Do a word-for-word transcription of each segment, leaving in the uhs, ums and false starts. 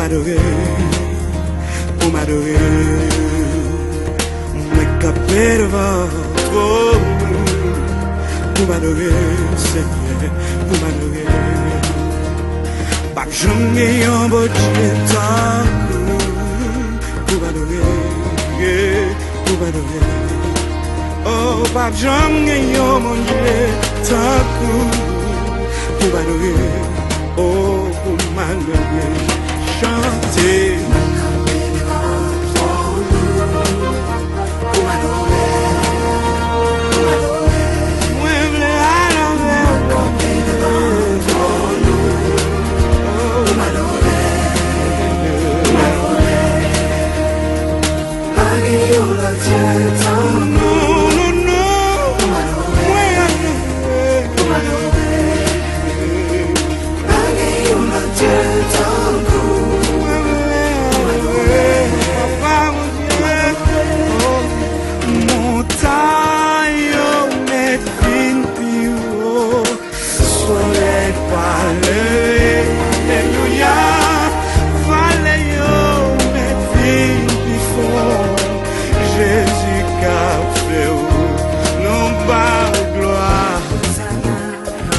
Adore, pou m adore, mwen kanpe devan twòn ou, pou m adore, Senyè, pou m adore. P ap janm gen yon Bondye tankou, pou m adore, yeah, pou m adore. Oh, p ap janm gen yon Bondye tankou, pou m adore. Oh, pou m adore, chante. Mwen vle adore. Pa gen yon lòt Dye tankou. Non, non, non. Mwen adore. Pa gen yon lòt Dye tankou. Mwen adore. Papa Bondye. Montay yo mèt vin pi wo. Solèy pa leve, alelouya. Vale yo mèt vin pi fon. Jezi k ap fè w, nou ba w glwa.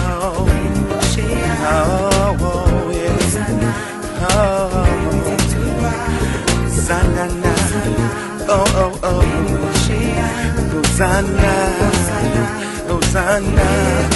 Oh, oh, oh, yeah. Oh, oh, oh. Zanana. Oh, oh, oh. Hosanna. Hosanna.